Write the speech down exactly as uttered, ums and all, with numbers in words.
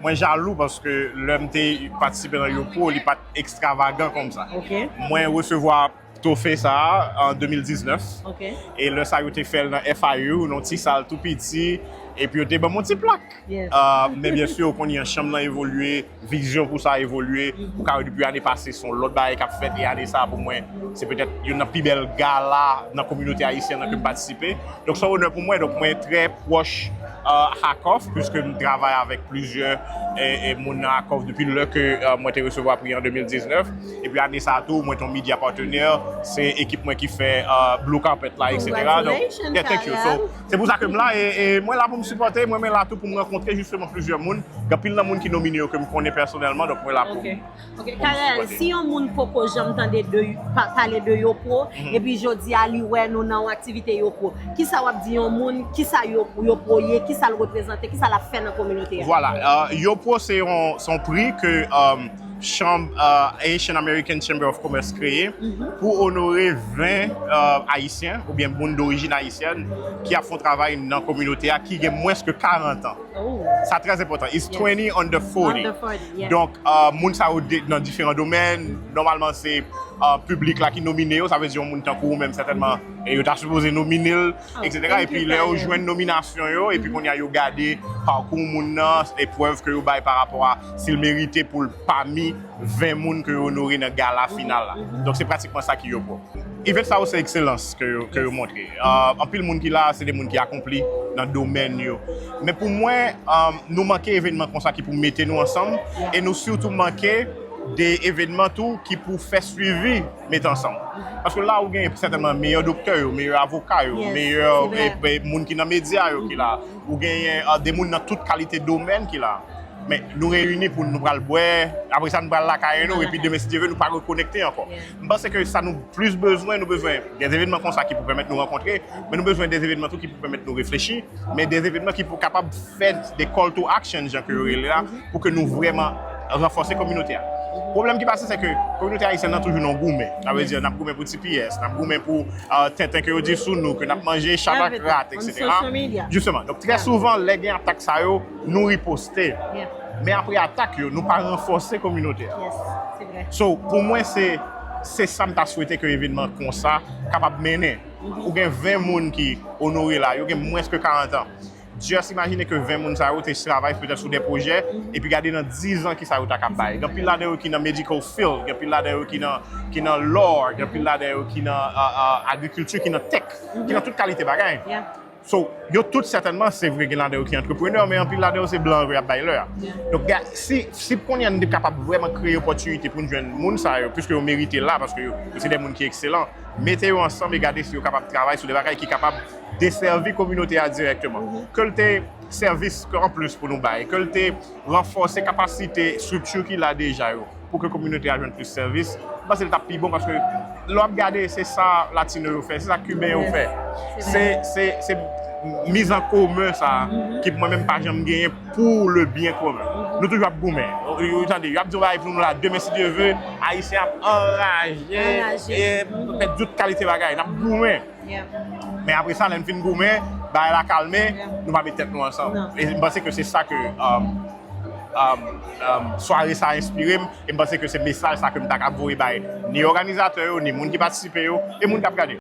Mwen jalou paske lè m te patisipe nan Yopro, li pa t ekstravagan kòm sa. Ok. Mwen resevwa twofe sa a an de mil diznèf. Ok. E lè sa yo te fè l nan F I U, nan ti sal tou piti, epi yo te ban m yon ti plak. Yes. Uh, men byen si, kounye a chanm nan evolye, vizyon pou sa evolye. Ou ka wè depi ane pase, se yon lòt bagay k ap fèt, e ane sa a pou mwen, se petèt youn nan pi bèl gala nan kominote ayisyèn nan ke m patisipe. Donk, se yon onè pou mwen. Donk, mwen trè pwòch uh, Hakoff, puiske m travay avèk plizyè e, e moun nan Hakoff depi lè ke uh, mwen te resevwa pri an de mil diznèf. Epi ane sa a tou, mwen te yon media partner, se ekip mwen ki fè uh, blue carpet la, et cetera. Donk, Congratulations, yeah, thank you. So, Kayal. Se pou sa ke m la, e, e mwen la pou m sipòte, mwen, mwen la tou pou m rankontre jisteman plizyè moun. Gen anpil nan moun ki nomine yo ke m konnen pèsonèlman, donk mwen la pou Ok. Ok, Kayal, si yon moun poko janm tande de, pa, pale de Yopro, epi jodi a li wè nou nan yon aktivite Yopro, kisa w ap di yon moun, kisa Yo- Yopro ye, kisa l reprezante, kisa l ap fè nan kominote a? Vwala, uh, Yopro se yon, se yon pri ke um, chanm uh, Haitian American Chamber of Commerce kreye pou onore ven uh, Ayisyen oubyen moun dorijin ayisyèn ki ap fè yon travay nan kominote a ki gen mwens ke karant an. Oh. Sa trè enpòtan. It's twenty under forty. Under forty, yeah. Donk, uh, moun sa yo de- nan diferan domèn, nòmalman se uh, piblik la ki nomine yo, sa vle di yon moun tankou ou menm sètènman, e yo ta sipoze nomine l, Oh, et cetera. thank Epi you, lè yo Kayal. Jwenn nominasyon yo, epi kounye a yo gade pakou moun nan, eprèv ke yo bay pa rapò a si l merite pou l pami ven moun ke yo onore nan gala final la. Donk, se pratikman sa ki Yopro. Event sa yo se ekselans ke yo, ke yo montre. Uh, anpil moun ki la, se de moun ki akonpli nan domèn yo. Men pou mwen, um, nou manke evènman konsa ki pou mete nou ansanm, e nou sitou manke de evènman tou ki pou fè swivi mete ansanm. Paske la, ou gen sètènman meyè doktè yo, meyè avoka yo, Yes, meyè se vre. e, e, moun ki nan medya yo ki la. Ou genyen uh, de moun nan tout kalite domèn ki la. Men nou reyini pou nou pral bwè, apre sa nou pral lakay nou, epi demen, si Dye vle, nou pa rekonekte ankò. Yeah. M panse ke sa nou plis bezwen, nou bezwen de evènman konsa ki pou pèmèt nou rankontre, men nou bezwen de evènman tou ki pou pèmèt nou reflechi, men de evènman ki pou kapab fè de call to action, jan ke yo rele la, pou ke nou vrèman ranfòse kominote a. Pwoblèm ki pase, se ke kominote ayisyèn nan toujou nan goumen. Sa vle di, n ap goumen pou ti pyès, n ap goumen pou uh, tenten ke yo di sou nou, ke n ap manje chat ak rat, On et cetera. Social media. Jisteman. Donk, trè souvan, lè gen atak sa yo, nou riposte. Yeah. Men apre atak yo, nou pa ranfòse kominote a. Yes, se vre. So, pou mwen, se se sa m ta swete ke evènman konsa kapab mennen. Ou gen ven moun ki onore la, yo gen mwens ke karant an. Just imajine ke ven moun sa yo te travay petèt sou de pwojè, epi gade nan diz an ki sa yo ta kab bay. Gen anpil ladan yo ki nan medical field, gen anpil ladan yo ki nan, ki nan law, gen anpil ladan yo ki nan uh, uh, agrikilti, ki nan tech, ki nan tout kalite bagay. Yeah. So, yo tout sètènman, se vre, gen ladan yo ki antreprenè, men anpil ladan yo se blan yo y ap bay lè a. Yeah. Donk, ga- si, si kounye a nou te kapab vrèman kreye opòtinite pou nou jwenn moun sa yo, piske yo merite la, paske yo, yo se de moun ki ekselan, mete yo ansanm e gade si yo kapab travay sou de bagay ki kapab desèvi kominote a dirèkteman. Ke l te sèvis ke anplis pou nou bay, ke l te ranfòse kapasite estrikti ki la deja yo, pou ke kominote a jwenn plis sèvis, m panse l t ap pi bon, paske lè w ap gade, se sa latino yo fè, se sa kiben yo fè. Se, se, se miz an komen sa ki mwen menm pa janm genyen pou le byen komen. Nou toujou ap goumen. Ou, ou tande, y ap di yon bagay pou nou la, demen, si Dye vle, Ayisyen ap anraje, Anraje. E fè tout kalite bagay, n ap goumen. Yeah. Men apre sa, lè n fin goumen, bagay la kalme, Yeah. nou pa met tèt nou ansanm. Non. E m panse ke se sa ke um, um, um, sware sa enspire m, e m panse ke se mesaj sa ke m ta ka voye bay ni òganizatè yo, ni moun ki patisipe yo, e moun k ap gade yo.